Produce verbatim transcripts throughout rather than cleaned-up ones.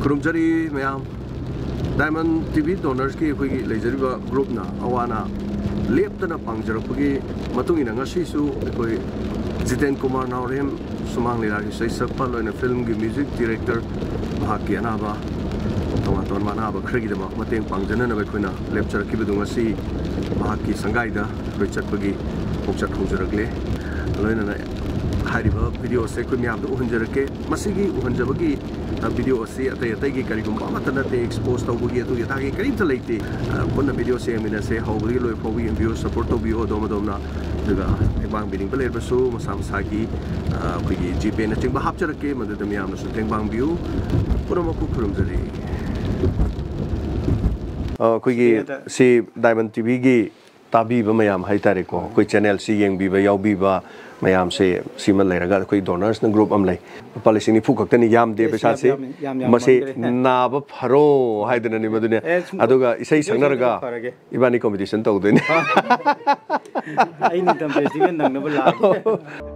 ꯈꯨꯔꯨꯝꯖꯔꯤ ꯃꯌꯥꯝ꯫ Diamond T V Donorsꯀꯤ ꯑꯩꯈꯣꯏꯒꯤ ꯂꯩꯖꯔꯤꯕ groupꯅ ꯑꯋꯥꯅ ꯂꯦꯞꯇꯅ ꯄꯥꯡꯖꯔꯛꯄꯒꯤ ꯃꯇꯨꯡ ꯏꯟꯅ ꯉꯁꯤꯁꯨ ꯑꯩꯈꯣꯏ ꯖꯤꯇꯦꯟ ꯀꯨꯃꯥꯔ ꯅꯥꯎꯔꯦꯝ, ꯁꯨꯃꯥꯡ ꯂꯤꯂꯥꯒꯤ ꯏꯁꯩ ꯁꯛꯄ, ꯂꯣꯏꯅ filmꯒꯤ music director, ꯃꯍꯥꯛꯀꯤ ꯑꯅꯥꯕ, ꯇꯣꯉꯥꯟ ꯇꯣꯉꯥꯟꯕ ꯑꯅꯥꯕ ꯈꯔꯒꯤꯗꯃꯛ ꯃꯇꯦꯡ ꯄꯥꯡꯖꯅꯅꯕ ꯑꯩꯈꯣꯏꯅ ꯂꯦꯞꯆꯔꯛꯈꯤꯕꯗꯨ ꯉꯁꯤ ꯃꯍꯥꯛꯀꯤ ꯁꯪꯒꯥꯏꯗ ꯑꯩꯈꯣꯏ ꯆꯠꯄꯒꯤ ꯈꯣꯡꯆꯠ ꯍꯧꯖꯔꯛꯂꯦ꯫ ꯂꯣꯏꯅꯅ ꯍꯥꯏꯔꯤꯕ videoꯁꯦ ꯑꯩꯈꯣꯏ ꯃꯌꯥꯝꯗ ꯎꯍꯟꯖꯔꯛꯀꯦ꯫ ꯃꯁꯤꯒꯤ ꯎꯍꯟꯖꯕꯒꯤ, ꯑ, video ꯑꯁꯤ ꯑꯇꯩ ꯑꯇꯩꯒꯤ ꯀꯔꯤꯒꯨꯝꯕ ꯑꯃꯠꯇ ꯅꯠꯇꯦ, expose ꯇꯧꯕꯒꯤ ꯑꯗꯨꯒꯤ ꯑꯗꯥꯒꯤ ꯀꯔꯤꯝꯇ ꯂꯩꯇꯦ꯫ ꯑ, ꯄꯨꯟꯅ videoꯁꯦ ꯌꯦꯡꯃꯤꯟꯅꯁꯦ, ꯍꯧꯕꯗꯒꯤ ꯂꯣꯏ ꯐꯥꯎꯕ ꯌꯦꯡꯕꯤꯌꯨ, support ꯇꯧꯕꯤꯌꯨ ꯑꯗꯣꯝ ꯑꯗꯣꯝꯅ꯫ ꯑꯗꯨꯒ ꯇꯦꯡꯕꯥꯡꯕꯤꯅꯤꯡꯕ ꯂꯩꯔꯕꯁꯨ ꯃꯁꯥ ꯃꯁꯥꯒꯤ, ꯑ, ꯑꯩꯈꯣꯏꯒꯤ GPayꯅꯆꯤꯡꯕ ꯍꯥꯞꯆꯔꯛꯀꯦ, ꯃꯗꯨꯗ ꯃꯌꯥꯝꯅꯁꯨ ꯇꯦꯡꯕꯥꯡꯕꯤꯌꯨ꯫ ꯄꯨꯝꯅꯃꯛꯄꯨ ꯈꯨꯔꯨꯝꯖꯔꯤ꯫ ꯑ, ꯑꯩꯈꯣꯏꯒꯤ ꯁꯤ Diamond TVꯒꯤ ꯇꯥꯕꯤꯕ ꯃꯌꯥꯝ ꯍꯥꯏꯇꯥꯔꯦꯀꯣ, ꯑꯩꯈꯣꯏ channelꯁꯤ ꯌꯦꯡꯕꯤꯕ ꯌꯥꯎꯕꯤꯕ ꯃꯌꯥꯝꯁꯦ, ꯁꯤꯃ ꯂꯩꯔꯒ ꯑꯩꯈꯣꯏ Donorsꯅ group ꯑꯃ ꯂꯩ, ꯂꯨꯄꯥ ꯂꯤꯁꯤꯡ ꯅꯤꯐꯨ ꯈꯛꯇꯅꯤ, ꯌꯥꯝꯗꯦ ꯑꯦꯁ, ꯄꯩꯁꯥꯁꯤ꯫ ꯌꯥꯝ, ꯌꯥꯝ, ꯌꯥꯝ ꯃꯁꯤ ꯌꯥꯝꯃꯟꯈ꯭ꯔꯦ꯫ ꯅꯥꯕ ꯐꯔꯣ ꯍꯥꯏꯗꯅꯅꯤ ꯃꯗꯨꯅꯦ꯫ ꯑꯦ, ꯁꯨꯝ ꯑꯗꯨꯒ ꯏꯁꯩ ꯏꯁꯩ ꯁꯛꯅꯔꯒ ꯁꯛꯅꯕ ꯐꯔꯒꯦ꯫ ꯏꯕꯥꯅꯤ competition ꯇꯧꯗꯣꯏꯅꯦ꯫ ꯑꯩ ꯅꯤꯡꯊꯝ festival ꯅꯪꯅꯕ ꯂꯥꯛꯑꯒꯦ꯫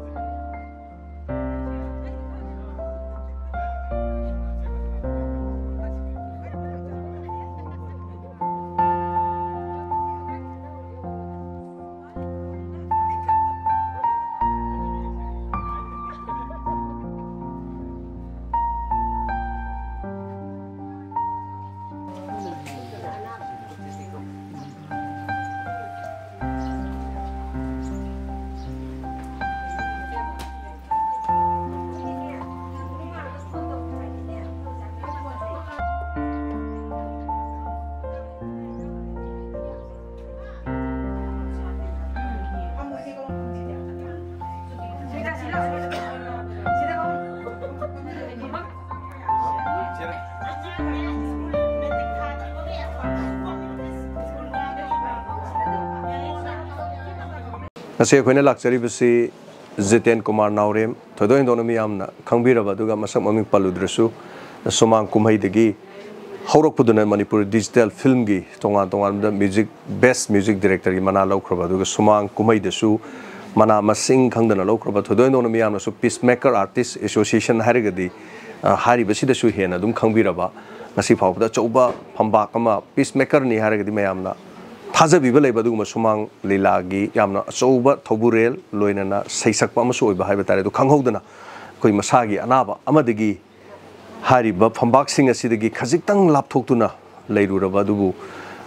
ꯉꯁꯤ ꯑꯩꯈꯣꯏꯅ ꯂꯥꯛꯆꯔꯤꯕꯁꯤ ꯖꯤꯇꯦꯟ ꯀꯨꯃꯥꯔ ꯅꯥꯎꯔꯦꯝ, ꯊꯣꯏꯗꯣꯛ ꯍꯦꯟꯗꯣꯛꯅ ꯃꯤꯌꯥꯝꯅ ꯈꯪꯕꯤꯔꯕ, ꯑꯗꯨꯒ ꯃꯁꯛ ꯃꯃꯤꯡ ꯄꯜꯂꯨꯗ꯭ꯔꯁꯨ, ꯁꯨꯃꯥꯡ ꯀꯨꯝꯍꯩꯗꯒꯤ ꯍꯧꯔꯛꯄꯗꯨꯅ ꯃꯅꯤꯄꯨꯔ digital filmꯒꯤ ꯇꯣꯉꯥꯟ ꯇꯣꯉꯥꯟꯕꯗ music, best music directorꯒꯤ ꯃꯅꯥ ꯂꯧꯈ꯭ꯔꯕ, ꯑꯗꯨꯒ ꯁꯨꯃꯥꯡ ꯀꯨꯝꯍꯩꯗꯁꯨ ꯃꯅꯥ ꯃꯁꯤꯡ ꯈꯪꯗꯅ ꯂꯧꯈ꯭ꯔꯕ, ꯊꯣꯏꯗꯣꯛ ꯍꯦꯟꯗꯣꯛꯅ ꯃꯤꯌꯥꯝꯅꯁꯨ Peacemaker Artist Association ꯍꯥꯏꯔꯒꯗꯤ ꯑ, ꯍꯥꯏꯔꯤꯕꯁꯤꯗꯁꯨ ꯍꯦꯟꯅ ꯑꯗꯨꯝ ꯈꯪꯕꯤꯔꯕ, ꯉꯁꯤ ꯐꯥꯎꯕꯗ ꯑꯆꯧꯕ ꯐꯝꯕꯥꯛ ꯑꯃ, peacemakerꯅꯤ ꯍꯥꯏꯔꯒꯗꯤ ꯃꯌꯥꯝꯅ ꯊꯥꯖꯕꯤꯕ ꯂꯩꯕ ꯑꯗꯨꯒꯨꯝꯕ ꯁꯨꯃꯥꯡ ꯂꯤꯂꯥꯒꯤ ꯌꯥꯝꯅ ꯑꯆꯧꯕ ꯊꯧꯕꯨꯔꯦꯜ, ꯂꯣꯏꯅꯅ ꯁꯩꯁꯛꯄ ꯑꯃꯁꯨ ꯑꯣꯏꯕ ꯍꯥꯏꯕ ꯇꯥꯔꯦ꯫ ꯑꯗꯨ ꯈꯪꯍꯧꯗꯅ ꯑꯩꯈꯣꯏ ꯃꯁꯥꯒꯤ ꯑꯅꯥꯕ ꯑꯃꯗꯒꯤ ꯍꯥꯏꯔꯤꯕ ꯐꯝꯕꯥꯛꯁꯤꯡ ꯑꯁꯤꯗꯒꯤ ꯈꯖꯤꯛꯇꯪ ꯂꯥꯞꯊꯣꯛꯇꯨꯅ ꯂꯩꯔꯨꯔꯕ ꯑꯗꯨꯕꯨ,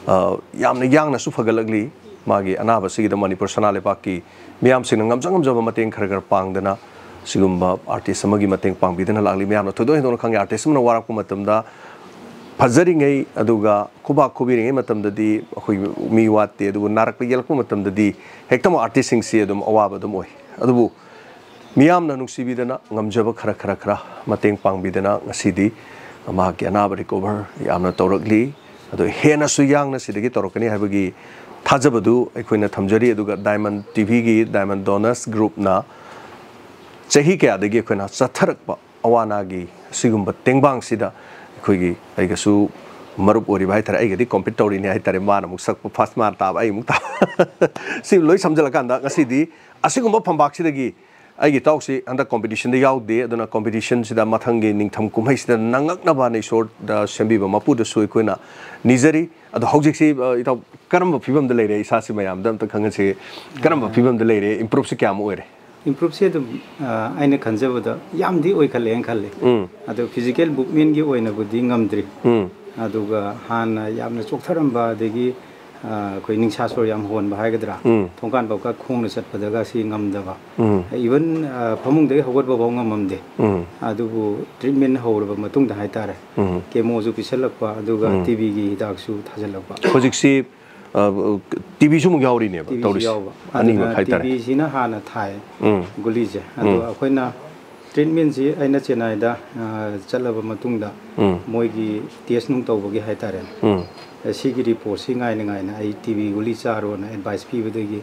ꯑ, ꯌꯥꯝꯅ ꯌꯥꯡꯅꯁꯨ ꯐꯒꯠꯂꯛꯂꯤ꯫ ꯃꯥꯒꯤ ꯑꯅꯥꯕꯁꯤꯒꯤꯗ ꯃꯅꯤꯄꯨꯔ ꯁꯅꯥ ꯂꯩꯕꯥꯛꯀꯤ ꯃꯤꯌꯥꯝꯁꯤꯡꯅ ꯉꯝꯖ ꯉꯝꯖꯕ ꯃꯇꯦꯡ ꯈꯔ ꯈꯔ ꯄꯥꯡꯗꯅ ꯁꯤꯒꯨꯝꯕ artist ꯑꯃꯒꯤ ꯃꯇꯦꯡ ꯄꯥꯡꯕꯤꯗꯅ ꯂꯥꯛꯂꯤ꯫ ꯃꯌꯥꯝꯅ ꯊꯣꯏꯗꯣꯛ ꯍꯦꯟꯗꯣꯛꯅ ꯈꯪꯉꯦ, artist ꯑꯃꯅ ꯋꯥꯔꯛꯄ ꯃꯇꯝꯗ ꯐꯖꯔꯤꯉꯩ ꯑꯗꯨꯒ ꯈꯨꯕꯥꯛ ꯈꯨꯕꯤꯔꯤꯉꯩ ꯃꯇꯝꯗꯗꯤ ꯑꯩꯈꯣꯏ ꯃꯤ ꯋꯥꯠꯇꯦ, ꯑꯗꯨꯕꯨ ꯅꯥꯔꯛꯄ ꯌꯦꯛꯂꯛꯄ ꯃꯇꯝꯗꯗꯤ ꯍꯦꯛꯇꯃꯛ artistꯁꯤꯡꯁꯤ ꯑꯗꯨꯝ ꯑꯋꯥꯕ ꯑꯗꯨꯝ ꯑꯣꯏ꯫ ꯑꯗꯨꯕꯨ ꯃꯤꯌꯥꯝꯅ ꯅꯨꯡꯁꯤꯕꯤꯗꯅ ꯉꯝꯖꯕ ꯈꯔ, ꯈꯔ, ꯈꯔ ꯃꯇꯦꯡ ꯄꯥꯡꯕꯤꯗꯅ ꯉꯁꯤꯗꯤ ꯃꯍꯥꯛꯀꯤ ꯑꯅꯥꯕ recover ꯌꯥꯝꯅ ꯇꯧꯔꯛꯂꯤ꯫ ꯑꯗꯣ ꯍꯦꯟꯅꯁꯨ ꯌꯥꯡꯅ ꯁꯤꯗꯒꯤ ꯇꯧꯔꯛꯀꯅꯤ ꯍꯥꯏꯕꯒꯤ ꯊꯥꯖꯕꯗꯨ ꯑꯩꯈꯣꯏꯅ ꯊꯝꯖꯔꯤ꯫ ꯑꯗꯨꯒ Diamond TVꯒꯤ Diamond Donors Groupꯅ ꯆꯍꯤ ꯀꯌꯥꯗꯒꯤ ꯑꯩꯈꯣꯏꯅ ꯆꯠꯊꯔꯛꯄ ꯑꯋꯥ ꯑꯅꯥꯒꯤ ꯑꯁꯤꯒꯨꯝꯕ ꯇꯦꯡꯕꯥꯡꯁꯤꯗ ꯑꯩꯈꯣꯏꯒꯤ, ꯑꯩꯒꯁꯨ ꯃꯔꯨꯞ ꯑꯣꯏꯔꯤꯕ ꯍꯥꯏꯇꯥꯔꯦ, ꯑꯩꯒꯗꯤ compete ꯇꯧꯔꯤꯅꯤ ꯍꯥꯏꯇꯥꯔꯦ, ꯃꯥꯅ ꯑꯃꯨꯛ ꯁꯛꯄ first ꯃꯥꯅ ꯇꯥꯕ, ꯑꯩ ꯑꯃꯨꯛ ꯇꯥꯕ꯫ ꯁꯤ ꯂꯣꯏ ꯁꯝꯖꯜꯂꯀꯥꯟꯗ ꯉꯁꯤꯗꯤ ꯑꯁꯤꯒꯨꯝꯕ ꯐꯝꯕꯥꯛꯁꯤꯗꯒꯤ ꯑꯩꯒꯤ ꯏꯇꯥꯎꯁꯤ ꯍꯟꯗꯛ competitionꯗ ꯌꯥꯎꯗꯦ, ꯑꯗꯨꯅ competitionꯁꯤꯗ ꯃꯊꯪꯒꯤ ꯅꯤꯡꯊꯝ ꯀꯨꯝꯍꯩꯁꯤꯗ ꯅꯪꯉꯛꯅꯕꯅ ꯏꯁꯣꯔꯗ ꯁꯦꯝꯕꯤꯕ ꯃꯄꯨꯗꯁꯨ ꯑꯩꯈꯣꯏꯅ ꯅꯤꯖꯔꯤ꯫ ꯑꯗꯣ ꯍꯧꯖꯤꯛꯁꯤ, ꯑ, ꯏꯇꯥꯎ, ꯀꯔꯝꯕ ꯐꯤꯕꯝꯗ ꯂꯩꯔꯦ? ꯏꯁꯥꯁꯤ ꯃꯌꯥꯝꯗ ꯑꯝꯇ ꯈꯪꯍꯟꯁꯤ꯫ ꯀꯔꯝꯕ ꯐꯤꯕꯝꯗ ꯂꯩꯔꯦ? Improveꯁꯤ ꯀꯌꯥꯃꯨꯛ ꯑꯣꯏꯔꯦ? Improveꯁꯦ ꯑꯗꯨꯝ, ꯑ, ꯑꯩꯅ ꯈꯟꯖꯕꯗ ꯌꯥꯝꯗꯤ ꯑꯣꯏꯈꯠꯂꯛꯑꯦꯅ ꯈꯜꯂꯤ꯫ ꯎꯝ꯫ ꯑꯗꯣ physical movementꯀꯤ ꯑꯣꯏꯅꯕꯨꯗꯤ ꯉꯝꯗ꯭ꯔꯤ꯫ ꯎꯝ꯫ ꯑꯗꯨꯒ ꯍꯥꯟꯅ ꯌꯥꯝꯅ ꯆꯣꯛꯊꯔꯝꯕ, ꯑꯗꯒꯤ, ꯑ, ꯑꯩꯈꯣꯏ ꯅꯤꯡꯁꯥ ꯁꯣꯔ ꯌꯥꯝ ꯍꯣꯟꯕ ꯍꯥꯏꯒꯗ꯭ꯔꯥ, ꯎꯝ꯫ ꯊꯣꯡꯀꯥꯟ ꯐꯥꯎꯀ ꯈꯣꯡꯅ ꯆꯠꯄꯗꯒ ꯁꯤ ꯉꯝꯗꯕ꯫ ꯎꯝ꯫ Even, ꯑ, ꯐꯃꯨꯡꯗꯒꯤ ꯍꯧꯒꯠꯄ ꯐꯥꯎ ꯉꯝꯃꯝꯗꯦ꯫ ꯎꯝ꯫ ꯑꯗꯨꯕꯨ treatment ꯍꯧꯔꯕ ꯃꯇꯨꯡꯗ ꯍꯥꯏꯇꯥꯔꯦ, ꯎꯝ꯫ Chemoꯁꯨ ꯄꯤꯁꯜꯂꯛꯄ, ꯑꯗꯨꯒ ꯎꯝ꯫ TBꯒꯤ ꯍꯤꯗꯥꯛꯁꯨ ꯊꯥꯖꯤꯜꯂꯛꯄ꯫ ꯍꯧꯖꯤꯛꯁꯤ, ꯑ, TBꯁꯨ ꯑꯃꯨꯛ ꯌꯥꯎꯔꯤꯅꯦꯕ TBꯁꯨ ꯇꯧꯔꯤꯁꯦ꯫ ꯌꯥꯎꯕ꯫ ꯑꯅꯤꯃꯛ ꯑꯗꯨꯅ ꯍꯥꯏꯇꯥꯔꯦ꯫ TBꯁꯤꯅ ꯍꯥꯟꯅ ꯊꯥꯏ ꯎꯝ꯫ ꯒꯨꯂꯤꯁꯦ꯫ ꯑꯗꯣ ꯎꯝ꯫ ꯑꯩꯈꯣꯏꯅ treatmentꯁꯤ ꯑꯩꯅ ꯆꯦꯟꯅꯥꯏꯗ, ꯑ, ꯆꯠꯂꯕ ꯃꯇꯨꯡꯗ ꯎꯝ꯫ ꯃꯣꯏꯒꯤ test ꯅꯨꯡ ꯇꯧꯕꯒꯤ ꯍꯥꯏꯇꯥꯔꯦ꯫ ꯎꯝ꯫ ꯑ, ꯁꯤꯒꯤ reportꯁꯤ ꯉꯥꯏꯅ ꯉꯥꯏꯅ ꯑꯩ TB ꯒꯨꯂꯤ ꯆꯥꯔꯣꯅ advice ꯄꯤꯕꯗꯒꯤ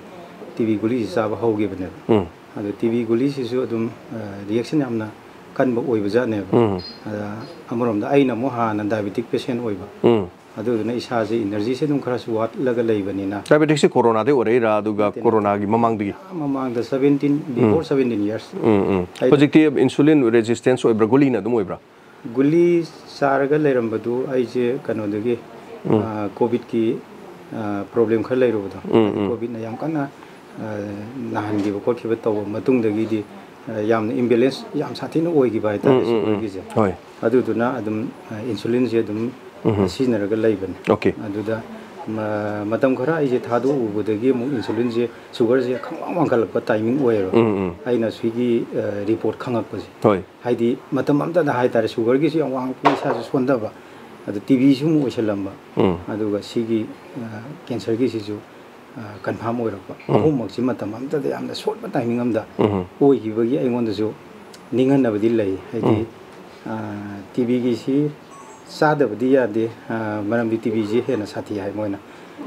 TB ꯒꯨꯂꯤꯁꯤ ꯆꯥꯕ ꯍꯧꯈꯤꯕꯅꯦꯕ꯫ ꯎꯝ꯫ ꯑꯗꯣ TB ꯒꯨꯂꯤꯁꯤꯁꯨ ꯑꯗꯨꯝ, ꯑ, reaction ꯌꯥꯝꯅ ꯀꯟꯕ ꯑꯣꯏꯕꯖꯥꯠꯅꯦꯕ꯫ ꯎꯝ꯫ ꯑꯗ ꯑꯃꯔꯣꯝꯗ ꯑꯩꯅ ꯑꯃꯨꯛ ꯍꯥꯟꯅ diabetic patient ꯑꯣꯏꯕ꯫ ꯎꯝ꯫ ꯑꯗꯨꯗꯨꯅ ꯏꯁꯥꯁꯦ ꯏꯅꯔꯖꯤꯁꯦ ꯑꯗꯨꯝ ꯈꯔꯁꯨ ꯋꯥꯠꯂꯒ ꯂꯩꯕꯅꯤꯅ, ꯗꯥꯏꯕꯦꯇꯤꯛꯁꯦ ꯀꯣꯔꯣꯅꯥꯗꯩ ꯑꯣꯏꯔꯛꯏꯔꯥ, ꯑꯗꯨꯒ ꯅꯠꯇꯦ, ꯅꯠꯇꯦ꯫ ꯀꯣꯔꯣꯅꯥꯒꯤ ꯃꯃꯥꯡꯗꯒꯤ? ꯃꯃꯥꯡꯗ seventeen, before seventeen years. ꯎꯝ ꯎꯝ ꯑꯩ- ꯍꯧꯖꯤꯛꯇꯤ ꯏꯟꯁꯨꯂꯤꯟ ꯔꯦꯖꯤꯁꯇꯦꯟꯁ ꯑꯣꯏꯕ꯭ꯔꯥ, ꯒꯨꯂꯤꯅ ꯑꯗꯨꯝ ꯑꯣꯏꯕ꯭ꯔꯥ? ꯒꯨꯂꯤ ꯆꯥꯔꯒ ꯂꯩꯔꯝꯕꯗꯨ ꯑꯩꯁꯦ ꯀꯩꯅꯣꯗꯒꯤ, ꯑꯥ, ꯀꯣꯚꯤꯗꯀꯤ, ꯑꯥ, ꯄ꯭ꯔꯣꯕ꯭ꯂꯦꯝ ꯈꯔ ꯂꯩꯔꯨꯕꯗꯣ, ꯎꯝ, ꯎꯝ꯫ ꯀꯣꯚꯤꯗꯅ ꯌꯥꯝ ꯀꯟꯅ, ꯑꯥ, ꯅꯥꯍꯟꯈꯤꯕ ꯈꯣꯠꯈꯤꯕ ꯇꯧꯕ ꯃꯇꯨꯡꯗꯒꯤꯗꯤ, ꯑꯥ, ꯌꯥꯝꯅ ꯏꯝꯕꯦꯂꯦꯟꯁ ꯌꯥꯝ ꯁꯥꯊꯤꯅ ꯑꯣꯏꯈꯤꯕ ꯍꯥꯏꯇꯥꯔꯦ, ꯎꯝ, ꯎꯝ, ꯎꯝ꯫ ꯁꯨꯒꯔꯒꯤꯁꯦ꯫ ꯍꯣꯏ꯫ ꯑꯗꯨꯗꯨꯅ ꯑꯗꯨꯝ, ꯑꯥ, ꯏꯟꯁꯨꯂꯤꯟꯁꯦ ꯑꯗꯨꯝ, ꯎꯝ꯫ ꯑꯥ, ꯁꯤꯖꯤꯟꯅꯔꯒ ꯂꯩꯕꯅꯦ꯫ ꯑꯣꯀꯦ꯫ ꯑꯗꯨꯗ ꯃ-, ꯃꯇꯝ ꯈꯔ ꯑꯩꯁꯦ ꯊꯥꯗꯣꯛꯎꯕꯗꯒꯤ ꯑꯃꯨꯛ ꯏꯟꯁꯨꯂꯤꯟꯁꯦ, ꯁꯨꯒꯔꯁꯦ ꯈꯪꯋꯥꯡ ꯋꯥꯡꯈꯠꯂꯛꯄ ꯇꯥꯏꯃꯤꯡ ꯑꯣꯏꯌꯦꯕ꯫ ꯎꯝ, ꯎꯝ꯫ ꯑꯩꯅ ꯁꯤꯒꯤ, ꯑꯥ, ꯔꯤꯄꯣꯔꯠ ꯈꯪꯉꯛꯄꯁꯦ꯫ ꯍꯣꯏ꯫ ꯍꯥꯏꯗꯤ ꯃꯇꯝ ꯑꯃꯇꯗ ꯍꯥꯏꯇꯥꯔꯦ, ꯁꯨꯒꯔꯒꯤꯁꯨ ꯌꯥꯝ ꯋꯥꯡꯉꯛꯄ, ꯏꯁꯥꯁꯨ ꯁꯣꯟꯊꯕ, ꯑꯗꯨ ꯇꯤ ꯕꯤꯁꯨ ꯑꯃꯨꯛ ꯑꯣꯏꯁꯜꯂꯝꯕ, ꯎꯝ꯫ ꯑꯗꯨꯒ ꯁꯤꯒꯤ, ꯑ, ꯀꯦꯟꯁꯔꯒꯤꯁꯤꯁꯨ, ꯑ, ꯀꯟꯐꯥꯔꯝ ꯑꯣꯏꯔꯛꯄ꯫ ꯎꯝ꯫ ꯑꯍꯨꯝꯃꯛꯁꯤ ꯃꯇꯝ ꯑꯃꯇꯗ ꯌꯥꯝꯅ ꯁꯣꯔꯠꯄ ꯇꯥꯏꯃꯤꯡ ꯑꯃꯗ ꯎꯝ꯫ ꯑꯣꯏꯈꯤꯕꯒꯤ ꯑꯩꯉꯣꯟꯗꯁꯨ ꯅꯤꯡꯍꯟꯅꯕꯗꯤ ꯂꯩ꯫ ꯍꯥꯏꯗꯤ, ꯎꯝ꯫ ꯑ, ꯇꯤ ꯕꯤꯒꯤꯁꯤ ꯆꯥꯗꯕꯗꯤ ꯌꯥꯗꯦ, ꯑ, ꯃꯔꯝꯗꯤ ꯇꯤ ꯕꯤꯁꯤ ꯍꯦꯟꯅ ꯁꯥꯊꯤ ꯍꯥꯏ ꯃꯣꯏꯅ꯫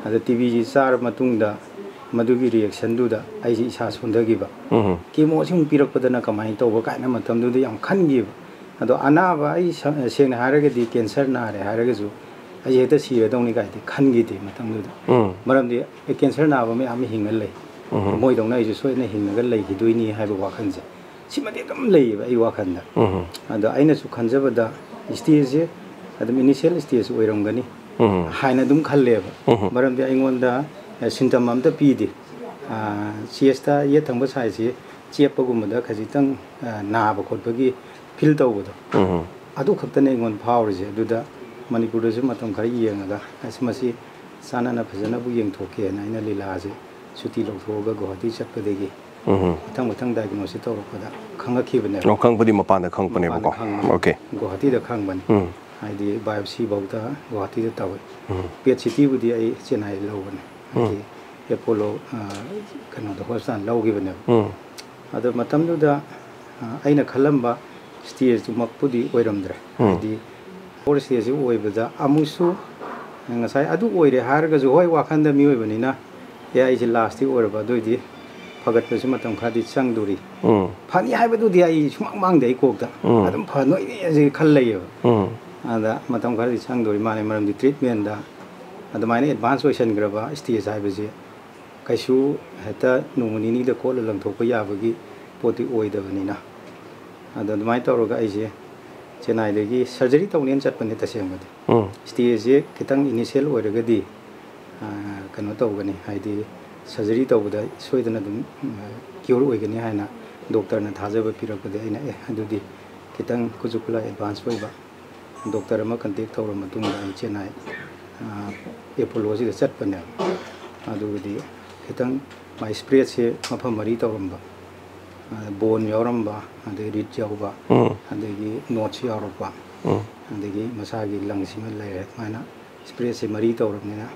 ꯑꯗ ꯇꯤ ꯕꯤꯁꯤ ꯆꯥꯔ ꯃꯇꯨꯡꯗ ꯃꯗꯨꯒꯤ ꯔꯤꯌꯦꯛꯁꯟꯗꯨꯗ ꯑꯩꯁꯤ ꯏꯁꯥ ꯁꯣꯟꯊꯈꯤꯕ꯫ ꯎꯝ꯫ ꯀꯦꯃꯣꯁꯤ ꯑꯃꯨꯛ ꯄꯤꯔꯛꯄꯗꯅ ꯀꯃꯥꯏꯅ ꯇꯧꯕ ꯀꯥꯏꯅ ꯃꯇꯝꯗꯨꯗ ꯌꯥꯝ ꯈꯟꯈꯤꯕ꯫ ꯑꯗꯣ ꯑꯅꯥꯕ ꯑꯩ ꯁ-, ꯁꯦꯡꯅ ꯍꯥꯏꯔꯒꯗꯤ ꯀꯦꯟꯁꯔ ꯅꯥꯔꯦ ꯍꯥꯏꯔꯒꯁꯨ ꯑꯩ ꯍꯦꯛꯇ ꯁꯤꯔꯗꯧꯅꯤ ꯀꯥꯏꯗꯤ ꯈꯟꯈꯤꯗꯦ ꯃꯇꯝꯗꯨꯗ꯫ ꯎꯝ꯫ ꯃꯔꯝꯗꯤ ꯑꯦ, ꯀꯦꯟꯁꯔ ꯅꯥꯕ ꯃꯌꯥꯝ ꯑꯃ ꯍꯤꯡꯉ ꯂꯩ꯫ ꯎꯝ꯫ ꯃꯣꯏꯗꯧꯅ ꯑꯩꯁꯨ ꯁꯣꯏꯗꯅ ꯍꯤꯡꯉꯒ ꯂꯩꯈꯤꯗꯣꯏꯅꯤ ꯍꯥꯏꯕ ꯋꯥꯈꯜꯁꯦ ꯁꯤꯃꯗꯤ ꯑꯗꯨꯝ ꯂꯩꯌꯦꯕ ꯑꯩ ꯋꯥꯈꯜꯗ꯫ ꯎꯝ꯫ ꯑꯗꯣ ꯑꯩꯅꯁꯨ ꯈꯟꯖꯕꯗ ꯏꯁꯇꯦꯖꯁꯦ ꯑꯗꯨꯝ ꯏꯅꯤꯁꯤꯌꯦꯜ ꯏꯁꯇꯦꯖ ꯑꯣꯏꯔꯝꯒꯅꯤ ꯎꯝ꯫ ꯍꯥꯏꯅ ꯑꯗꯨꯝ ꯈꯜꯂꯦꯕ꯫ ꯎꯝ꯫ ꯃꯔꯝꯗꯤ ꯑꯩꯉꯣꯟꯗ, ꯑ, ꯁꯤꯝꯇꯝ ꯑꯝꯇ ꯄꯤꯗꯦ꯫ ꯑ, ꯆꯦꯁꯇ ꯌꯦꯠ ꯊꯪꯕ ꯁꯥꯏꯠꯁꯤ ꯆꯦꯞꯄꯒꯨꯝꯕꯗ ꯈꯖꯤꯛꯇꯪ, ꯑ, ꯅꯥꯕ ꯈꯣꯠꯄꯒꯤ ꯐꯤꯜ ꯇꯧꯕꯗꯣ꯫ ꯎꯝ꯫ ꯑꯗꯨ ꯈꯛꯇꯅꯦ ꯑꯩꯉꯣꯟꯗ ꯐꯥꯎꯔꯤꯁꯦ꯫ ꯑꯗꯨꯗ ꯃꯅꯤꯄꯨꯔꯗꯁꯨ ꯃꯇꯝ ꯈꯔ ꯌꯦꯡꯉꯒ, ꯑꯁ, ꯃꯁꯤ ꯆꯥꯅꯅ ꯐꯖꯅꯕꯨ ꯌꯦꯡꯊꯣꯛꯀꯦꯅ ꯑꯩꯅ ꯂꯤꯂꯥꯁꯦ ꯁꯨꯇꯤ ꯂꯧꯊꯣꯛꯑꯒ ꯒꯨꯋꯥꯍꯥꯇꯤ ꯆꯠꯄꯗꯒꯤ ꯎꯝ꯫ ꯃꯊꯪ ꯃꯊꯪ ꯗꯥꯏꯒꯅꯣꯁꯤꯁ ꯇꯧꯔꯛꯄꯗ ꯈꯪꯉꯛꯈꯤꯕꯅꯦꯕ꯫ ꯑꯣ, ꯈꯪꯕꯗꯤ ꯃꯄꯥꯟꯗ ꯈꯪꯉꯛꯄꯅꯦꯕꯀꯣ꯫ ꯃꯄꯥꯟꯗ ꯈꯪꯕꯅꯦ꯫ ꯑꯣꯀꯦ꯫ ꯒꯨꯋꯥꯍꯥꯇꯤꯗ ꯈꯪꯕꯅꯤ꯫ ꯎꯝ꯫ ꯍꯥꯏꯗꯤ ꯕꯥꯏꯑꯣꯞꯁꯤ ꯐꯥꯎꯗ ꯒꯨꯋꯥꯍꯥꯇꯤꯗ ꯇꯧꯋꯤ꯫ ꯎꯝ꯫ ꯄꯦꯠ ꯁꯤꯇꯤꯕꯨꯗꯤ ꯑꯩ ꯆꯦꯟꯅꯥꯏꯗ ꯂꯧꯕꯅꯦ꯫ ꯎꯝ꯫ ꯍꯥꯏꯗꯤ ꯑꯦꯄꯣꯂꯣ, ꯑ, ꯀꯩꯅꯣꯗ ꯍꯣꯁꯄꯤꯇꯥꯜ ꯂꯧꯈꯤꯕꯅꯦꯕ꯫ ꯎꯝ꯫ ꯑꯗꯣ ꯃꯇꯝꯗꯨꯗ, ꯑ, ꯑꯩꯅ ꯈꯜꯂꯝꯕ ꯏꯁꯇꯦꯖꯇꯨꯃꯛꯄꯨꯗꯤ ꯑꯣꯏꯔꯝꯗ꯭ꯔꯦ꯫ ꯎꯝ꯫ ꯍꯥꯏꯗꯤ ꯐꯣꯔ ꯏꯁꯇꯦꯖꯁꯤ ꯑꯣꯏꯕꯗ ꯑꯃꯨꯛꯁꯨ ꯉꯁꯥꯏ ꯑꯗꯨ ꯑꯣꯏꯔꯦ ꯍꯥꯏꯔꯒꯁꯨ, ꯍꯣꯏ, ꯋꯥꯈꯜꯗ ꯃꯤꯑꯣꯏꯕꯅꯤꯅ, "ꯑꯦ, ꯑꯩꯁꯦ ꯂꯥꯁꯇꯤ ꯑꯣꯏꯔꯕ, ꯑꯗꯨ ꯑꯣꯏꯗꯤ ꯐꯒꯠꯄꯁꯨ ꯃꯇꯝ ꯈꯔꯗꯤ ꯆꯪꯗꯣꯔꯤ꯫ ꯎꯝ꯫ ꯐꯅꯤ ꯍꯥꯏꯕꯗꯨꯗꯤ ꯑꯩ ꯁꯨꯃꯥꯡ ꯃꯥꯡꯗꯦ ꯑꯩ ꯀꯣꯛꯇ꯫ ꯎꯝ꯫ ꯑꯗꯨꯝ ꯐꯗꯣꯏꯅꯦ" ꯈꯜ ꯂꯩꯌꯦꯕ꯫ ꯎꯝ꯫ ꯑꯗ ꯃꯇꯝ ꯈꯔꯗꯤ ꯆꯪꯗꯣꯔꯤ ꯃꯥꯜꯂꯦ, ꯃꯔꯝꯗꯤ ꯇ꯭ꯔꯤꯠꯃꯦꯟꯗ ꯑꯗꯨꯃꯥꯏꯅ ꯑꯦꯗꯚꯥꯟꯁ ꯑꯣꯏꯁꯟꯈ꯭ꯔꯕ ꯁ꯭ꯇꯦꯖ ꯍꯥꯏꯕꯁꯤ ꯀꯩꯁꯨ ꯍꯦꯛꯇ ꯅꯣꯡꯃ ꯅꯤꯅꯤꯗ ꯀꯣꯠꯂ ꯂꯪꯊꯣꯛꯄ ꯌꯥꯕꯒꯤ ꯄꯣꯠꯇꯤ ꯑꯣꯏꯗꯕꯅꯤꯅ꯫ ꯑꯗꯣ ꯑꯗꯨꯃꯥꯏꯅ ꯇꯧꯔꯒ ꯑꯩꯁꯦ ꯆꯦꯟꯅꯥꯏꯗꯒꯤ ꯁꯔꯖꯔꯤ ꯇꯧꯅꯦꯅ ꯆꯠꯄꯅꯦ ꯇꯁꯦꯡꯕꯗꯤ꯫ ꯎꯝ꯫ ꯁ꯭ꯇꯦꯖꯁꯦ ꯈꯤꯇꯪ ꯏꯅꯤꯁꯤꯌꯦꯜ ꯑꯣꯏꯔꯒꯗꯤ, ꯑ, ꯀꯩꯅꯣ ꯇꯧꯒꯅꯤ, ꯍꯥꯏꯗꯤ ꯁꯔꯖꯔꯤ ꯇꯧꯕꯗ ꯁꯣꯏꯗꯅ ꯑꯗꯨꯝ, ꯑ, ꯀ꯭ꯌꯣꯔ ꯑꯣꯏꯒꯅꯤ ꯍꯥꯏꯅ ꯗꯣꯛꯇꯔꯅ ꯊꯥꯖꯕ ꯄꯤꯔꯛꯄꯗ ꯑꯩꯅ, "ꯑꯦ, ꯑꯗꯨꯗꯤ ꯈꯤꯇꯪ ꯈꯨꯠꯁꯨ ꯈꯨꯠꯂꯥꯏ ꯑꯦꯗꯚꯥꯟꯁ ꯑꯣꯏꯕ ꯗꯣꯛꯇꯔ ꯑꯃ ꯀꯟꯇꯦꯛ ꯇꯧꯔ ꯃꯇꯨꯡꯗ ꯑꯩ ꯆꯦꯟꯅꯥꯏ, ꯑ, ꯑꯦꯄꯣꯂꯣꯁꯤꯗ ꯆꯠꯄꯅꯦꯕ꯫ ꯑꯗꯨꯒꯗꯤ ꯈꯤꯇꯪ ꯃꯥꯏ ꯁ꯭ꯄ꯭ꯔꯦꯠꯁꯦ ꯃꯐꯝ ꯃꯔꯤ ꯇꯧꯔꯝꯕ, ꯑ, ꯕꯣꯟ ꯌꯥꯎꯔꯝꯕ, ꯑꯗꯩ ꯔꯤꯠ ꯌꯥꯎꯕ, ꯎꯝ꯫ ꯑꯗꯒꯤ ꯅꯣꯠꯁ ꯌꯥꯎꯔꯛꯄ, ꯎꯝ꯫ ꯑꯗꯒꯤ ꯃꯁꯥꯒꯤ ꯂꯪꯁꯤꯃ ꯂꯩꯔꯦ꯫ ꯑꯗꯨꯃꯥꯏꯅ ꯁ꯭ꯄ꯭ꯔꯦꯠꯁꯦ ꯃꯔꯤ ꯇꯧꯔꯕꯅꯤꯅ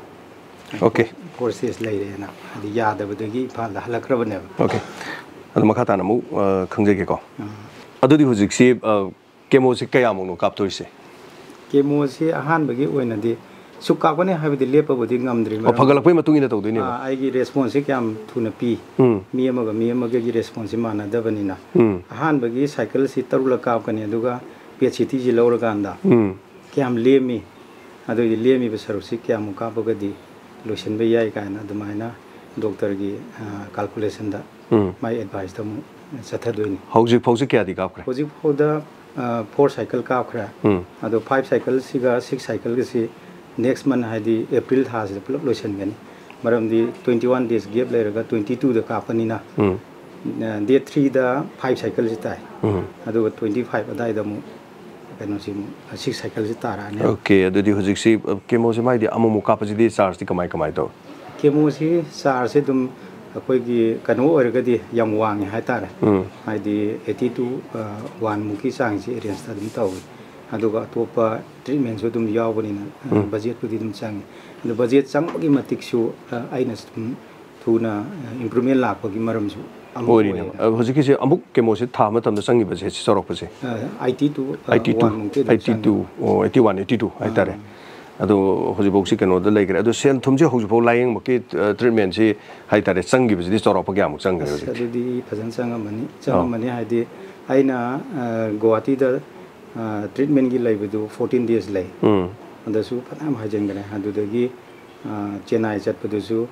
ꯑꯣꯀꯦ꯫ ꯐꯣꯔ ꯁ꯭ꯇꯦꯖ ꯂꯩꯔꯦꯅ, ꯍꯥꯏꯗꯤ ꯌꯥꯗꯕꯗꯒꯤ ꯏꯝꯐꯥꯜꯗ ꯍꯜꯂꯛꯈ꯭ꯔꯕꯅꯦꯕ꯫ ꯑꯣꯀꯦ꯫ ꯑꯗꯣ ꯃꯈꯥ ꯇꯥꯅ ꯑꯃꯨꯛ, ꯑ, ꯈꯪꯖꯒꯦꯀꯣ꯫ ꯑꯥ꯫ ꯑꯗꯨꯗꯤ ꯍꯧꯖꯤꯛꯁꯤ, ꯑ, ꯀꯦꯃꯣꯁꯤ ꯀꯌꯥꯃꯨꯛꯅꯣ ꯀꯥꯞꯇꯣꯏꯁꯦ? ꯀꯦꯃꯣꯁꯤ ꯑꯍꯥꯟꯕꯒꯤ ꯑꯣꯏꯅꯗꯤ ꯁꯨꯛ ꯀꯥꯞꯀꯅꯤ ꯍꯥꯏꯕꯗꯤ ꯂꯦꯞꯄꯕꯨꯗꯤ ꯉꯝꯗ꯭ꯔꯤ, ꯑꯣ, ꯃꯔꯝ ꯐꯒꯠꯂꯛꯄꯒꯤ ꯃꯇꯨꯡ ꯏꯟꯅ ꯇꯧꯗꯣꯏꯅꯦꯕ? ꯑꯥ, ꯑꯩꯒꯤ ꯔꯦꯁꯄꯣꯟꯁꯁꯤ ꯀꯌꯥꯝ ꯊꯨꯅ ꯄꯤ, ꯎꯝ꯫ ꯃꯤ ꯑꯃꯒ ꯃꯤ ꯑꯃꯒꯒꯤ ꯔꯦꯁꯄꯣꯟꯁꯁꯤ ꯃꯥꯟꯅꯗꯕꯅꯤꯅ꯫ ꯎꯝ꯫ ꯑꯍꯥꯟꯕꯒꯤ ꯁꯥꯏꯀꯜꯁꯤ ꯇꯔꯨꯛꯂꯛ ꯀꯥꯞꯀꯅꯤ, ꯑꯗꯨꯒ ꯄꯦꯠ ꯁꯤꯇꯤꯁꯤ ꯂꯧꯔꯀꯥꯟꯗ ꯎꯝ꯫ ꯀꯌꯥꯝ ꯂꯦꯝꯃꯤ, ꯑꯗꯨꯒꯤ ꯂꯦꯝꯃꯤꯕ ꯁꯔꯨꯛꯁꯤ ꯀꯌꯥꯃꯨꯛ ꯀꯥꯞꯄꯒꯗꯤ ꯂꯣꯏꯁꯤꯟꯕ ꯌꯥꯏ ꯀꯥꯏꯅ ꯑꯗꯨꯃꯥꯏꯅ ꯗꯣꯛꯇꯔꯒꯤ, ꯑ, ꯀꯥꯜꯀꯨꯂꯦꯁꯟꯗ ꯎꯝ꯫ ꯃꯥꯏ ꯑꯦꯗꯚꯥꯏꯁꯇ ꯑꯃꯨꯛ ꯆꯠꯊꯗꯣꯏꯅꯤ꯫ ꯍꯧꯖꯤꯛ ꯐꯥꯎꯁꯤ ꯀꯌꯥꯗꯤ ꯀꯥꯞꯈ꯭ꯔꯦ? ꯍꯧꯖꯤꯛ ꯐꯥꯎꯗ, ꯑ, ꯐꯣꯔ ꯁꯥꯏꯀꯜ ꯀꯥꯞꯈ꯭ꯔꯦ꯫ ꯎꯝ꯫ ꯑꯗꯣ ꯐꯥꯏꯚ ꯁꯥꯏꯀꯜꯁꯤꯒ ꯁꯤꯛꯁ ꯁꯥꯏꯀꯜꯒꯁꯤ ꯅꯦꯛꯁ ꯃꯟ, ꯍꯥꯏꯗꯤ ꯑꯦꯄ꯭ꯔꯤꯜ ꯊꯥꯁꯤꯗ ꯄꯨꯂꯞ ꯂꯣꯏꯁꯤꯟꯒꯅꯤ꯫ ꯃꯔꯝꯗꯤ ꯇ꯭ꯋꯦꯟꯇꯤ ꯋꯥꯟ ꯗꯦꯖ ꯒꯦꯞ ꯂꯩꯔꯒ ꯇ꯭ꯋꯦꯟꯇꯤ ꯇꯨꯗ ꯀꯥꯞꯄꯅꯤꯅ, ꯎꯝ꯫ ꯑ, ꯗꯦꯠ ꯊ꯭ꯔꯤꯗ ꯐꯥꯏꯚ ꯁꯥꯏꯀꯜꯁꯤ ꯇꯥꯏ꯫ ꯎꯝ꯫ ꯑꯗꯨꯒ ꯇ꯭ꯋꯦꯟꯇꯤ ꯐꯥꯏꯚ ꯑꯗꯥꯏꯗ ꯑꯃꯨꯛ ꯀꯩꯅꯣꯁꯤ ꯑꯃꯨꯛ, ꯁꯤꯛꯁ ꯁꯥꯏꯀꯜꯁꯤ ꯇꯥꯔꯛꯑꯅꯤ꯫ ꯑꯣꯀꯦ, ꯑꯗꯨꯗꯤ ꯍꯧꯖꯤꯛꯁꯤ, ꯑ, ꯀꯦꯃꯣꯁꯤ ꯃꯥꯏꯗꯤ ꯑꯃꯨꯛꯃꯨꯛ ꯀꯥꯞꯄꯁꯤꯗꯤ ꯆꯥꯔꯖꯇꯤ ꯀꯃꯥꯏ, ꯀꯃꯥꯏ ꯇꯧꯏ? ꯀꯦꯃꯣꯁꯤ ꯆꯥꯔꯖꯁꯦ ꯑꯗꯨꯝ ꯑꯩꯈꯣꯏꯒꯤ ꯀꯩꯅꯣ ꯑꯣꯏꯔꯒꯗꯤ ꯌꯥꯝ ꯋꯥꯡꯉꯦ ꯍꯥꯏꯇꯥꯔꯦ꯫ ꯎꯝ꯫ ꯍꯥꯏꯗꯤ ꯑꯩꯠꯇꯤ ꯇꯨ, ꯑ, ꯋꯥꯟ ꯃꯨꯛꯀꯤ ꯆꯥꯡꯁꯤ ꯑꯦꯔꯦꯟꯖꯇ ꯑꯗꯨꯝ ꯇꯧꯏ꯫ ꯑꯗꯨꯒ ꯑꯇꯣꯞꯄ ꯇ꯭ꯔꯤꯠꯃꯦꯟꯁꯨ ꯑꯗꯨꯝ ꯌꯥꯎꯕꯅꯤꯅ, ꯑ, ꯎꯝ꯫ ꯕꯖꯦꯠꯄꯨꯗꯤ ꯑꯗꯨꯝ ꯆꯪꯉꯤ꯫ ꯑꯗꯨ ꯕꯖꯦꯠ ꯆꯪꯕꯒꯤ ꯃꯇꯤꯛꯁꯨ, ꯑ, ꯑꯩꯅ ꯁꯨꯝ ꯊꯨꯅ, ꯑ, ꯏꯝꯄ꯭ꯔꯨꯚꯃꯦꯟ ꯂꯥꯛꯄꯒꯤ ꯃꯔꯝꯁꯨ ꯑꯃ ꯑꯣꯏꯔꯤꯅꯦꯕ꯫ ꯑꯣꯏꯔꯦ꯫ ꯑ, ꯍꯧꯖꯤꯛꯀꯤꯁꯦ ꯑꯃꯨꯛ ꯀꯦꯃꯣꯁꯦ ꯊꯥ ꯃꯇꯝꯗ ꯆꯪꯉꯤꯕꯁꯦ ꯁꯤ ꯆꯥꯎꯔꯛꯄꯁꯦ? ꯑ, ꯑꯩꯠꯇꯤ ꯇꯨ, ꯑ, ꯑꯩꯠꯇꯤ ꯇꯨ, ꯋꯥꯟ ꯃꯨꯛꯇꯤ ꯑꯗꯨꯝ ꯑꯩꯠꯇꯤ ꯇꯨ, ꯆꯪꯉꯤ꯫ ꯑꯣ, ꯑꯩꯠꯇꯤ ꯋꯥꯟ, ꯑꯩꯠꯇꯤ ꯇꯨ ꯑꯥ꯫ ꯍꯥꯏꯇꯥꯔꯦ꯫ ꯑꯗꯣ ꯍꯧꯖꯤꯛꯐꯥꯎꯁꯤ ꯀꯩꯅꯣꯗ ꯂꯩꯈ꯭ꯔꯦ꯫ ꯑꯗꯣ ꯁꯦꯟ ꯊꯨꯝꯁꯤ ꯍꯧꯖꯤꯛꯐꯥꯎ ꯂꯥꯏꯌꯦꯡꯕꯒꯤ, ꯑ, ꯇ꯭ꯔꯤꯠꯃꯦꯟꯁꯤ ꯍꯥꯏꯇꯥꯔꯦ, ꯆꯪꯈꯤꯕꯁꯤꯗꯤ ꯆꯥꯎꯔꯥꯛꯄ ꯀꯌꯥꯃꯨꯛ ꯆꯪꯈ꯭ꯔꯦ ꯑꯁ, ꯍꯧꯖꯤꯛ? ꯑꯗꯨꯗꯤ ꯐꯖꯅ ꯆꯪꯉꯝꯃꯅꯤ꯫ ꯑꯥ꯫ ꯆꯪꯉꯝꯃꯅꯤ ꯍꯥꯏꯗꯤ ꯑꯩꯅ, ꯑ, ꯒꯨꯋꯥꯍꯥꯇꯤꯗ ꯇ꯭ꯔꯤꯠꯃꯦꯟꯒꯤ ꯂꯩꯕꯗꯨ ꯐꯣꯔꯇꯤꯟ ꯗꯦꯖ ꯂꯩ꯫ ꯎꯝ꯫ ꯑꯗꯁꯨ ꯐꯅꯌꯥꯝ ꯍꯥꯏꯖꯤꯟꯈ꯭ꯔꯦ꯫ ꯑꯗꯨꯗꯒꯤ ꯆꯦꯟꯅꯥꯏ ꯆꯠꯄꯗꯨꯁꯨ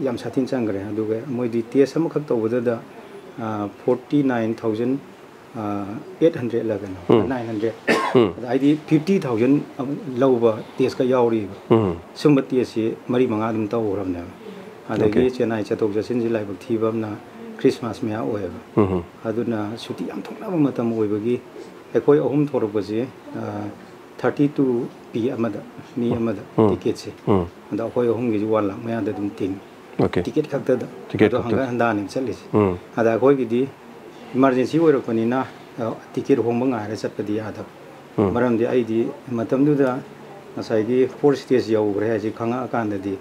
ꯌꯥꯝ ꯁꯥꯊꯤꯅ ꯆꯪꯈ꯭ꯔꯦ꯫ ꯑꯗꯨꯒ ꯃꯣꯏꯗꯤ ꯇꯦꯁ ꯑꯃꯈꯛ ꯇꯧꯕꯗꯗ ꯐꯣꯔꯇꯤ ꯅꯥꯏꯟ ꯊꯥꯎꯖꯟ ꯑꯩꯠ ꯍꯟꯗ꯭ꯔꯦꯗꯂ ꯀꯩꯅꯣ, ꯎꯝ꯫ Nine hundred. ꯎꯝ꯫ ꯑꯗ ꯍꯥꯏꯗꯤ ꯐꯤꯐꯇꯤ ꯊꯥꯎꯖꯟ ꯂꯧꯕ ꯇꯦꯁꯀ ꯌꯥꯎꯔꯤꯕ꯫ ꯎꯝ꯫ ꯁꯨꯝꯕ ꯇꯦꯁꯁꯤ ꯃꯔꯤ ꯃꯉꯥ ꯑꯗꯨꯝ ꯇꯧꯈ꯭ꯔꯕꯅꯦꯕ꯫ ꯑꯗꯒꯤ ꯑꯣꯀꯦ꯫ ꯆꯦꯟꯅꯥꯏ ꯆꯠꯊꯣꯛ ꯆꯠꯁꯤꯟꯁꯤ ꯂꯥꯏꯕꯛ ꯊꯤꯕ ꯑꯃꯅ ꯈ꯭ꯔꯤꯁꯃꯥꯁ ꯃꯌꯥ ꯑꯣꯏꯌꯦꯕ꯫ ꯎꯝ꯫ ꯑꯗꯨꯅ ꯁꯨꯇꯤ ꯌꯥꯝ ꯊꯣꯛꯅꯕ ꯃꯇꯝ ꯑꯣꯏꯕꯒꯤ ꯑꯩꯈꯣꯏ ꯑꯍꯨꯝ ꯊꯣꯛꯂꯛꯄꯁꯤ, ꯊꯥꯔꯇꯤ ꯇꯨ ꯄꯤ ꯑꯃꯗ, ꯃꯤ ꯑꯃꯗ ꯎꯝ꯫ ꯇꯤꯀꯦꯠꯁꯦ꯫ ꯎꯝ꯫ ꯑꯗꯣ ꯑꯩꯈꯣꯏ ꯑꯍꯨꯝꯒꯤꯁꯤ ꯋꯥꯟ ꯂꯥꯛ ꯃꯌꯥꯗ ꯑꯗꯨꯝ ꯇꯤꯡꯉꯤ꯫ ꯑꯣꯀꯦ꯫ ꯇꯤꯀꯦꯠ ꯈꯛꯇꯗ꯫ ꯇꯤꯀꯦꯠ ꯑꯗꯣ ꯈꯛꯇꯗ꯫ ꯍꯪꯒꯠ ꯍꯟꯗꯥꯅꯤ ꯆꯠꯂꯤꯁꯦ꯫ ꯎꯝ꯫ ꯑꯗ ꯑꯩꯈꯣꯏꯒꯤꯗꯤ ꯏꯃꯥꯔꯖꯦꯟꯁꯤ ꯑꯣꯏꯔꯛꯄꯅꯤꯅ, ꯑ, ꯇꯤꯀꯦꯠ ꯍꯣꯡꯕ ꯉꯥꯏꯔ ꯆꯠꯄꯗꯤ ꯌꯥꯗꯕ꯫ ꯎꯝ꯫ ꯃꯔꯝꯗꯤ ꯑꯩꯗꯤ ꯃꯇꯝꯗꯨꯗ ꯉꯁꯥꯏꯒꯤ ꯐꯣꯔ ꯁ꯭ꯇꯦꯖ ꯌꯧꯈ꯭ꯔꯦ ꯍꯥꯏꯁꯦ ꯈꯪꯉꯛꯑꯀꯥꯟꯗꯗꯤ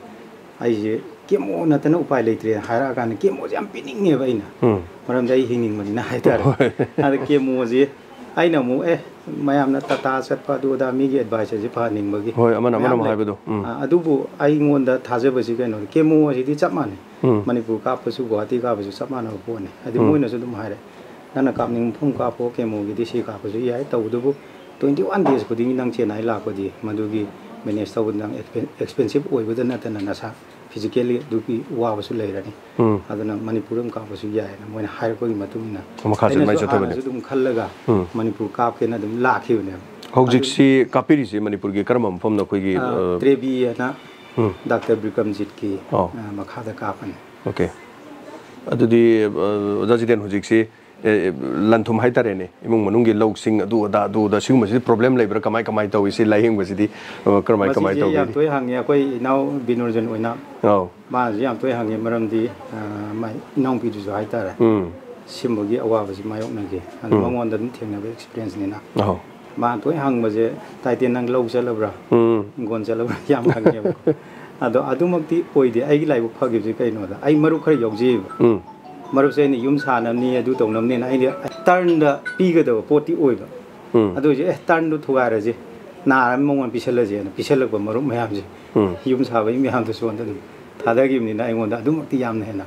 ꯑꯩꯁꯦ ꯀꯦꯃꯣ ꯅꯠꯇꯅ ꯎꯄꯥꯏ ꯂꯩꯇ꯭ꯔꯦꯅ ꯍꯥꯏꯔꯛꯑꯀꯥꯟꯗ ꯀꯦꯃꯣꯁꯦ ꯌꯥꯝ ꯄꯤꯅꯤꯡꯉꯦꯕ ꯑꯩꯅ꯫ ꯎꯝ꯫ ꯃꯔꯝꯗꯤ ꯑꯩ ꯍꯤꯡꯅꯤꯡꯕꯅꯤꯅ ꯍꯥꯏꯇꯥꯔꯦ꯫ ꯍꯣꯏ꯫ ꯑꯗ ꯀꯦꯃꯣꯁꯦ ꯑꯩꯅ ꯑꯃꯨꯛ, ꯑꯦ, ꯃꯌꯥꯝꯅ ꯇꯥꯇꯥ ꯆꯠꯄ ꯑꯗꯨ ꯑꯗꯥ ꯃꯤꯒꯤ ꯑꯦꯗꯚꯥꯏꯁ ꯑꯁꯤ ꯐꯍꯟꯅꯤꯡꯕꯒꯤ ꯍꯣꯏ, ꯑꯃꯅ, ꯑꯃꯅ ꯃꯌꯥꯝ ꯑꯃꯨꯛ ꯂꯩ꯫ ꯍꯥꯏꯕꯗꯣ꯫ ꯎꯝ꯫ ꯑ, ꯑꯗꯨꯕꯨ ꯑꯩꯉꯣꯟꯗ ꯊꯥꯖꯕꯁꯤ ꯀꯩꯅꯣꯗ, ꯀꯦꯃꯣ ꯑꯁꯤꯗꯤ ꯆꯞ ꯃꯥꯟꯅꯩ꯫ ꯎꯝ꯫ ꯃꯅꯤꯄꯨꯔ ꯀꯥꯞꯄꯁꯨ, ꯒꯨꯋꯥꯍꯥꯇꯤ ꯀꯥꯞꯄꯁꯨ ꯆꯞ ꯃꯥꯟꯅꯕ ꯄꯣꯠꯅꯤ꯫ ꯍꯥꯏꯗꯤ ꯎꯝ꯫ ꯃꯣꯏꯅꯁꯨ ꯑꯗꯨꯝ ꯍꯥꯏꯔꯦ, "ꯅꯪꯅ ꯀꯥꯞꯅꯤꯡꯕ ꯃꯐꯝ ꯀꯥꯞꯄꯣ, ꯀꯦꯃꯣꯒꯤꯗꯤ ꯁꯤ ꯀꯥꯞꯄꯁꯨ ꯌꯥꯏ, ꯇꯧꯕꯇꯕꯨ ꯇ꯭ꯋꯦꯟꯇꯤ ꯋꯥꯟ ꯗꯦꯖ ꯈꯨꯗꯤꯡꯒꯤ ꯅꯪ ꯆꯦꯟꯅꯥꯏ ꯂꯥꯛꯄꯗꯤ ꯃꯗꯨꯒꯤ ꯃꯦꯅꯦꯖ ꯇꯧꯕꯗ ꯅꯪ ꯑꯦꯛꯁꯄꯦꯟ-, ꯑꯦꯛꯁꯄꯦꯟꯁꯤꯞ ꯑꯣꯏꯕꯗ ꯅꯠꯇꯅ ꯅꯁꯥ ꯐꯤꯖꯤꯀꯦꯜꯂꯤ ꯑꯗꯨꯒꯤ ꯋꯥꯕꯁꯨ ꯂꯩꯔꯅꯤ꯫ ꯎꯝ꯫ ꯑꯗꯨꯅ ꯃꯅꯤꯄꯨꯔ ꯑꯗꯨꯝ ꯀꯥꯞꯄꯁꯨ ꯌꯥꯏꯅ ꯃꯣꯏꯅ ꯍꯥꯏꯔꯛꯄꯒꯤ ꯃꯇꯨꯡ ꯏꯟꯅ ꯃꯈꯥꯁꯦ ꯑꯩꯅꯁꯨ ꯑꯗꯨꯃꯥꯏꯅ ꯆꯠꯊꯕꯅꯦ꯫ ꯍꯥꯟꯅꯁꯨ ꯑꯗꯨꯝ ꯈꯜꯂꯒ ꯎꯝ꯫ ꯃꯅꯤꯄꯨꯔ ꯀꯥꯞꯀꯦꯅ ꯑꯗꯨꯝ ꯂꯥꯛꯈꯤꯕꯅꯦꯕ꯫ ꯍꯧꯖꯤꯛꯁꯤ ꯀꯥꯞꯄꯤꯔꯤꯁꯦ ꯃꯅꯤꯄꯨꯔꯒꯤ ꯀꯔꯝꯕ ꯃꯐꯝꯅꯣ? ꯑꯩꯈꯣꯏꯒꯤ, ꯑ, ꯑ, ꯇ꯭ꯔꯦꯕꯤ ꯍꯥꯏꯅ ꯎꯝ꯫ ꯗꯥꯛꯇꯔ ꯕꯤꯀ꯭ꯔꯝꯖꯤꯠꯀꯤ, ꯑꯣ꯫ ꯑ, ꯃꯈꯥꯗ ꯀꯥꯞꯄꯅꯤ꯫ ꯑꯣꯀꯦ꯫ ꯑꯗꯨꯗꯤ, ꯑ, ꯑꯣꯖꯥ ꯖꯤꯇꯦꯟ, ꯍꯧꯖꯤꯛꯁꯤ, ꯑꯦ, ꯑꯦ, ꯂꯟ ꯊꯨꯝ ꯍꯥꯏꯇꯥꯔꯦꯅꯦ, ꯏꯃꯨꯡ ꯃꯅꯨꯡꯒꯤ ꯂꯧꯁꯤꯡ ꯑꯗꯨ ꯑꯗꯥ, ꯑꯗꯨ ꯑꯗꯥ, ꯁꯤꯒꯨꯝꯕꯁꯤꯗꯤ ꯄ꯭ꯔꯣꯕ꯭ꯂꯦꯝ ꯂꯩꯕ꯭ꯔꯥ? ꯀꯃꯥꯏ, ꯀꯃꯥꯏ ꯇꯧꯏ? ꯁꯤ ꯂꯥꯏꯌꯦꯡꯕꯁꯤꯗꯤ, ꯑ, ꯀꯔꯝꯍꯥꯏ, ꯀꯃꯥꯏ ꯃꯁꯤꯁꯦ ꯌꯥꯝ ꯇꯧꯒꯅꯤ? ꯇꯣꯏ ꯍꯪꯉꯤ ꯑꯩꯈꯣꯏ ꯏꯅꯥꯎ ꯕꯤꯅꯣꯔꯖꯟ ꯑꯣꯏꯅ꯫ ꯑꯧ꯫ ꯃꯥꯅꯁꯨ ꯌꯥꯝ ꯇꯣꯏ ꯍꯪꯉꯤ, ꯃꯔꯝꯗꯤ, ꯑ, ꯃꯥꯏ ꯏꯅꯥꯎꯄꯤꯗꯨꯁꯨ ꯍꯥꯏꯇꯥꯔꯦ꯫ ꯎꯝ꯫ ꯁꯤꯒꯨꯝꯕꯒꯤ ꯑꯋꯥꯕꯁꯤ ꯃꯥꯌꯣꯛꯅꯈꯤ꯫ ꯑꯗꯨ ꯎꯝ꯫ ꯃꯉꯣꯟꯗ ꯑꯗꯨꯝ ꯊꯦꯡꯅꯕ ꯑꯦꯛꯁꯄꯤꯔꯤꯌꯦꯟꯁꯅꯤꯅ꯫ ꯑꯧ꯫ ꯃꯥꯅ ꯇꯣꯏ ꯍꯪꯕꯁꯦ, "ꯇꯥꯏꯇꯦ, ꯅꯪ ꯂꯧ ꯆꯠꯂꯕ꯭ꯔꯥ? ꯎꯝ꯫ ꯍꯤꯡꯒꯣꯜ ꯆꯠꯂꯕ꯭ꯔꯥ?" ꯌꯥꯝ ꯍꯪꯉꯦꯕꯀꯣ꯫ ꯑꯗꯣ ꯑꯗꯨꯃꯛꯇꯤ ꯑꯣꯏꯗꯦ꯫ ꯑꯩꯒꯤ ꯂꯥꯏꯕꯛ ꯐꯈꯤꯕꯁꯦ ꯀꯩꯅꯣꯗ, ꯑꯩ ꯃꯔꯨꯞ ꯈꯔ ꯌꯥꯎꯖꯩꯑꯕ꯫ ꯎꯝ꯫ ꯃꯔꯨꯞꯁꯦ ꯑꯩꯅ ꯌꯨꯝ ꯁꯥꯅꯕꯅꯤ, ꯑꯗꯨ ꯇꯧꯅꯕꯅꯤꯅ ꯑꯩꯅ ꯇꯔꯟꯗ ꯄꯤꯒꯗꯕ ꯄꯣꯠꯇꯤ ꯑꯣꯏꯕ꯫ ꯎꯝ꯫ ꯑꯗꯨ ꯑꯣꯏꯁꯨ, "ꯑꯦ, ꯇꯔꯟꯗꯨ ꯊꯨꯒꯥꯏꯔꯁꯦ, ꯅꯥꯔ ꯃꯉꯣꯟꯗ ꯄꯤꯁꯜꯂꯁꯦꯅ" ꯄꯤꯁꯜꯂꯛꯄ ꯃꯔꯨꯞ ꯃꯌꯥꯝꯁꯦ ꯎꯝ꯫ ꯌꯨꯝ ꯁꯥꯕꯒꯤ ꯃꯌꯥꯝꯗꯨ ꯁꯣꯝꯗ ꯑꯗꯨꯝ ꯊꯥꯗꯈꯤꯕꯅꯤꯅ ꯑꯩꯉꯣꯟꯗ ꯑꯗꯨꯃꯛꯇꯤ ꯌꯥꯝꯅ ꯍꯦꯟꯅ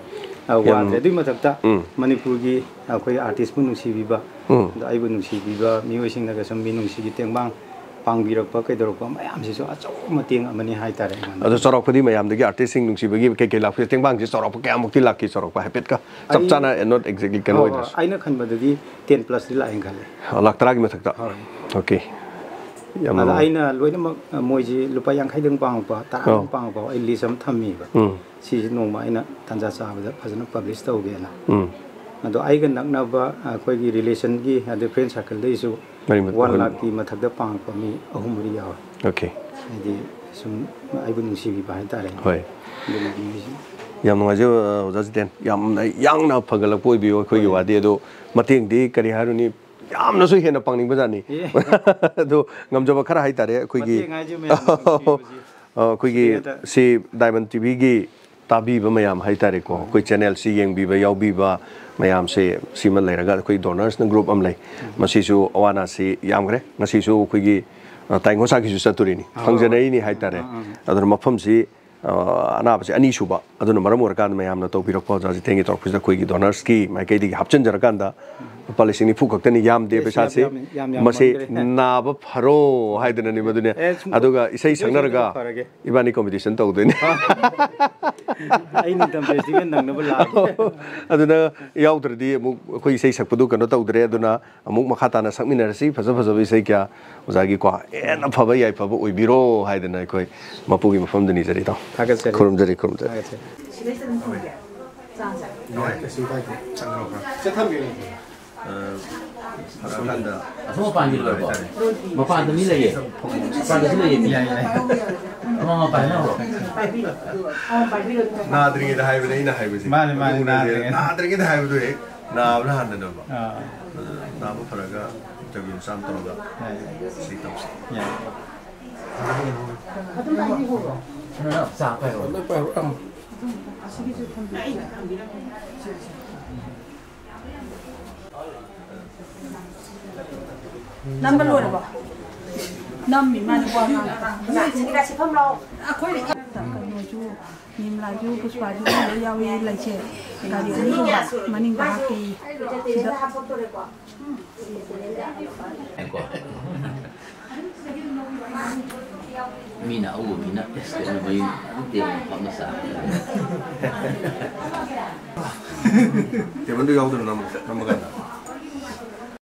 ꯑ, ꯌꯥꯝ ꯋꯥꯗ꯭ꯔꯦ꯫ ꯑꯗꯨꯒꯤ ꯃꯊꯛꯇ ꯎꯝ꯫ ꯃꯅꯤꯄꯨꯔꯒꯤ ꯑꯩꯈꯣꯏ artist ꯄꯨ ꯅꯨꯡꯁꯤꯕꯤꯕ, ꯎꯝ꯫ ꯑꯗꯣ ꯑꯩꯕꯨ ꯅꯨꯡꯁꯤꯕꯤꯕ ꯃꯤꯑꯣꯏꯁꯤꯡꯅꯒ ꯁꯨꯝ ꯃꯤꯅꯨꯡꯁꯤꯒꯤ ꯇꯦꯡꯕꯥꯡ ꯄꯥꯡꯕꯤꯔꯛꯄ ꯀꯩꯗꯧꯔꯛꯄ ꯃꯌꯥꯝꯁꯤꯁꯨ ꯑꯆꯧꯕ ꯃꯇꯦꯡ ꯑꯃꯅꯤ ꯍꯥꯏꯇꯥꯔꯦ ꯑꯩꯉꯣꯟꯗ꯫ ꯑꯗꯣ ꯆꯥꯎꯔꯥꯛꯄꯗꯤ ꯃꯌꯥꯝꯗꯒꯤ artist ꯁꯤꯡ ꯅꯨꯡꯁꯤꯕꯒꯤ ꯀꯩ ꯀꯩ ꯂꯥꯛꯄꯁꯦ, ꯇꯦꯡꯕꯥꯡꯁꯦ ꯆꯥꯎꯔꯥꯛꯄ ꯀꯌꯥꯃꯨꯛꯇꯤ ꯂꯥꯛꯈꯤ? ꯆꯥꯎꯔꯥꯛꯄ ꯍꯥꯏꯐꯦꯠꯀ ꯆꯞ ꯑꯩ ꯆꯥꯅ, not exactly ꯀꯩꯅꯣ ꯍꯣꯏ, ꯍꯣꯏ꯫ ꯑꯣꯏꯗ꯭ꯔꯁꯨ꯫ ꯑꯩꯅ ꯈꯟꯕꯗꯗꯤ ten plus ꯇꯤ ꯂꯥꯛꯑꯦꯅ ꯈꯜꯂꯦ꯫ ꯑ, ꯂꯥꯛ ꯇꯔꯥꯒꯤ ꯃꯊꯛꯇ? ꯍꯣꯏ꯫ Okay꯫ ꯌꯥꯝ ꯑꯗ ꯅꯨꯡꯉꯥꯏ꯫ ꯑꯩꯅ ꯂꯣꯏꯅꯃꯛ, ꯑ, ꯃꯣꯏꯁꯤ ꯂꯨꯄꯥ ꯌꯥꯡꯈꯩꯗꯪ ꯄꯥꯡꯉꯛꯄ, ꯇꯔꯥꯗꯪ ꯑꯧ꯫ ꯄꯥꯡꯉꯛꯄ, ꯑꯩ list ꯑꯃ ꯊꯝꯃꯤꯕ꯫ ꯎꯝ꯫ ꯁꯤꯁꯤ ꯅꯣꯡꯃ ꯑꯩꯅ ꯇꯥꯟꯖꯥ ꯆꯥꯕꯗ ꯐꯖꯅ publish ꯇꯧꯒꯦꯅ꯫ ꯎꯝ꯫ ꯑꯗꯣ ꯑꯩꯒ ꯅꯛꯅꯕ ꯑꯩꯈꯣꯏꯒꯤ relation ꯒꯤ ꯑꯗꯩ friend circle ꯗꯩꯁꯨ ꯃꯔꯤ ꯃꯇꯥ one ꯑꯍꯨꯝ꯫ Lakh ꯀꯤ ꯃꯊꯛꯇ ꯄꯥꯡꯉꯛꯄ ꯃꯤ ꯑꯍꯨꯝ ꯃꯔꯤ ꯌꯥꯎꯔꯦ꯫ Okay꯫ ꯍꯥꯏꯗꯤ ꯁꯨꯝ ꯑꯩꯕꯨ ꯅꯨꯡꯁꯤꯕꯤꯕ ꯍꯥꯏꯇꯥꯔꯦ꯫ ꯍꯣꯏ꯫ ꯑꯗꯨꯒꯤ ꯃꯤꯁꯤꯡ꯫ ꯌꯥꯝ ꯅꯨꯡꯉꯥꯏꯖꯩ, ꯑ, ꯑꯣꯖꯥ ꯖꯤꯇꯦꯟ꯫ ꯌꯥꯝꯅ ꯌꯥꯡꯅ ꯐꯒꯠꯂꯛꯄ ꯑꯣꯏꯕꯤꯌꯨ꯫ ꯑꯩꯈꯣꯏꯒꯤ ꯍꯣꯏ꯫ ꯋꯥꯗꯤ ꯑꯗꯣ ꯃꯇꯦꯡꯗꯤ ꯀꯔꯤ ꯍꯥꯏꯔꯨꯅꯤ, ꯌꯥꯝꯅꯁꯨ ꯍꯦꯟꯅ ꯄꯥꯡꯅꯤꯡꯕꯖꯥꯠꯅꯤ꯫ ꯑꯦ꯫ ꯑꯗꯣ ꯉꯝꯖꯕ ꯈꯔ ꯍꯥꯏꯇꯥꯔꯦ ꯑꯩꯈꯣꯏꯒꯤ ꯃꯇꯦꯡ ꯍꯥꯏꯁꯦ ꯃꯌꯥꯝꯅ ꯅꯨꯡꯁꯤꯕꯁꯦ꯫ ꯑ, ꯑꯩꯈꯣꯏꯒꯤ ꯁꯤꯗꯩꯗ꯫ ꯁꯤ Diamond T V ꯒꯤ ꯇꯥꯕꯤꯕ ꯃꯌꯥꯝ ꯍꯥꯏꯇꯥꯔꯦꯀꯣ, ꯍꯣꯏ꯫ ꯑꯩꯈꯣꯏ channel ꯁꯤ ꯌꯦꯡꯕꯤꯕ ꯌꯥꯎꯕꯤꯕ ꯃꯌꯥꯝꯁꯦ, ꯁꯤꯃ ꯂꯩꯔꯒ ꯑꯩꯈꯣꯏ donors ꯅ group ꯑꯃ ꯂꯩ꯫ ꯎꯝ꯫ ꯃꯁꯤꯁꯨ ꯑꯋꯥ ꯑꯅꯥꯁꯤ ꯌꯥꯝꯈ꯭ꯔꯦ꯫ ꯉꯁꯤꯁꯨ ꯑꯩꯈꯣꯏꯒꯤ, ꯑ, ꯇꯥꯏꯉꯣꯁꯥꯒꯤꯁꯨ ꯆꯠꯇꯣꯔꯤꯅꯤ, ꯑꯥ꯫ ꯐꯪꯖꯅꯔꯤꯅꯤ ꯍꯥꯏꯇꯥꯔꯦ꯫ ꯑꯥ, ꯑꯥ꯫ ꯑꯗꯨꯅ ꯃꯐꯝꯁꯤ, ꯑ, ꯑꯅꯥꯕꯁꯤ ꯑꯅꯤꯁꯨꯕ, ꯑꯗꯨꯅ ꯃꯔꯝ ꯑꯣꯏꯔꯀꯥꯟꯗ ꯃꯌꯥꯝꯅ ꯇꯧꯕꯤꯔꯛꯄ ꯑꯣꯖꯥ ꯖꯤꯇꯦꯟꯒꯤ ꯇꯧꯔꯛꯄꯁꯤꯗ ꯑꯩꯈꯣꯏꯒꯤ donors ꯀꯤ ꯃꯥꯏꯀꯩꯗꯒꯤ ꯍꯥꯞꯆꯤꯟꯖꯔꯀꯥꯟꯗ ꯂꯨꯄꯥ ꯂꯤꯁꯤꯡ ꯅꯤꯐꯨ ꯈꯛꯇꯅꯤ, ꯌꯥꯝꯗꯦ ꯑꯁ, ꯌꯥꯝ ꯄꯩꯁꯥꯁꯤ꯫ ꯌꯥꯝ, ꯌꯥꯝ ꯃꯁꯤ ꯌꯥꯝꯃꯟꯈ꯭ꯔꯦ꯫ ꯅꯥꯕ ꯐꯔꯣ ꯍꯥꯏꯗꯅꯅꯤ ꯃꯗꯨꯅꯦ꯫ ꯑꯦ, ꯁꯨꯝ ꯑꯗꯨꯒ ꯏꯁꯩ ꯄꯨꯡꯁꯣꯏ ꯁꯛꯅꯔꯒ ꯁꯣꯏꯗꯅ ꯐꯔꯒꯦ꯫ ꯏꯕꯥꯅꯤ competition ꯇꯧꯗꯣꯏꯅꯦ꯫ ꯑꯩ ꯅꯤꯡꯊꯝ festival ꯅꯪꯅꯕ ꯂꯥꯛꯑꯒꯦ꯫ ꯑꯗꯨꯅ ꯌꯥꯎꯗ꯭ꯔꯗꯤ ꯑꯃꯨꯛ ꯑꯩꯈꯣꯏ ꯏꯁꯩ ꯁꯛꯄꯗꯨ ꯀꯩꯅꯣ ꯇꯧꯗ꯭ꯔꯦ꯫ ꯑꯗꯨꯅ ꯑꯃꯨꯛ ꯃꯈꯥ ꯇꯥꯅ ꯁꯛꯃꯤꯟꯅꯔꯁꯤ꯫ ꯐꯖ ꯐꯖꯕ ꯏꯁꯩ ꯀꯌꯥ ꯑꯣꯖꯥꯒꯤꯀꯣ ꯍꯦꯟꯅ ꯐꯕ ꯌꯥꯏꯐꯕ ꯑꯣꯏꯕꯤꯔꯣ ꯍꯥꯏꯗꯅ ꯑꯩꯈꯣꯏ ꯃꯄꯨꯒꯤ ꯃꯐꯝꯗ ꯅꯤꯖꯔꯤ ꯏꯇꯥꯎ꯫ ꯊꯥꯒꯠꯆꯔꯤ꯫ ꯈꯨꯔꯨꯝꯖꯔꯤ, ꯈꯨꯔꯨꯝꯖꯔꯤ꯫ ꯊꯥꯒꯠꯆꯔꯤ꯫ ꯁꯤꯗꯩꯁꯤꯗ ꯑꯗꯨꯝ ꯊꯝꯒꯦ꯫ ꯆꯥꯁꯦ꯫ ꯅꯨꯡꯉꯥꯏ, ꯀꯩꯁꯨ ꯀꯥꯏꯗꯦ꯫ ꯆꯪꯈ꯭ꯔꯣ ꯈꯔ꯫ ꯁꯤꯗ ꯊꯝꯕꯤꯔꯣ꯫ ꯑ, ꯐꯔꯀꯥꯟꯗ ꯑꯁꯣꯝ ꯃꯄꯥꯟꯒꯤꯗꯨꯗꯀꯣ? ꯍꯥꯏꯇꯥꯔꯦ꯫ ꯃꯄꯥꯟꯗ ꯃꯤ ꯂꯩꯌꯦ꯫ ꯃꯄꯥꯟꯗꯁꯨ ꯂꯩꯌꯦ ꯃꯤ꯫ ꯌꯥꯏ, ꯌꯥꯏ꯫ ꯑꯃ ꯃꯄꯥꯟ ꯅꯠꯇ꯭ꯔꯣ? ꯅꯥꯗ꯭ꯔꯤꯉꯩꯗ ꯍꯥꯏꯕꯅꯦ ꯑꯩꯅ ꯍꯥꯏꯕꯁꯦ꯫ ꯃꯥꯅꯦ, ꯃꯥꯅꯦ, ꯅꯥꯗ꯭ꯔꯤꯉꯩꯗ꯫ ꯅꯥꯗ꯭ꯔꯤꯉꯩꯗ ꯍꯥꯏꯕꯗꯣ ꯍꯦꯛ ꯅꯥꯕꯅ ꯍꯥꯟꯅꯅꯦꯕ꯫ ꯑꯥ꯫ ꯑꯗꯨ ꯅꯥꯕ ꯐꯔꯒ interview ꯃꯆꯥ ꯑꯃ ꯇꯧꯔꯒ ꯌꯥꯏ꯫ ꯁꯤ ꯇꯧꯁꯤ꯫ ꯌꯥꯏ꯫ ꯆꯥ ꯄꯥꯏꯔꯣ꯫ ꯂꯣꯏ ꯄꯥꯏꯔꯣ꯫ ꯑꯪ꯫ ꯅꯝꯕ ꯂꯣꯏꯔꯕꯣ? ꯅꯝꯃꯤ ꯃꯥꯅꯤ ꯋꯥ ꯉꯥꯡꯉꯤ꯫ ꯑꯩꯈꯣꯏ ꯀꯩꯅꯣꯁꯨ ꯅꯤꯔꯃꯂꯥꯁꯨ ꯄꯨꯁꯄꯥꯁꯨ ꯂꯣꯏ ꯌꯥꯎꯏ꯫ ꯂꯩꯁꯦ ꯒꯥꯔꯤ ꯑꯅꯤꯒꯨꯝꯕ ꯃꯅꯤꯡꯗ ꯍꯥꯞꯀꯦꯌꯦ꯫ ꯁꯤꯗ꯫ ꯉꯥꯏꯈꯣ꯫ ꯃꯤꯅ ꯑꯎꯕ ꯃꯤꯅ ꯑꯦꯁ ꯀꯩꯅꯣ ꯃꯌꯨꯝ ꯑꯗꯨꯝ ꯇꯦꯕꯜ ꯐꯝꯅ ꯆꯥꯕ꯫ ꯇꯦꯕꯜꯗꯨ ꯌꯥꯎꯗꯅ ꯅꯝꯕ ꯅꯝꯕ ꯀꯥꯟꯗ꯫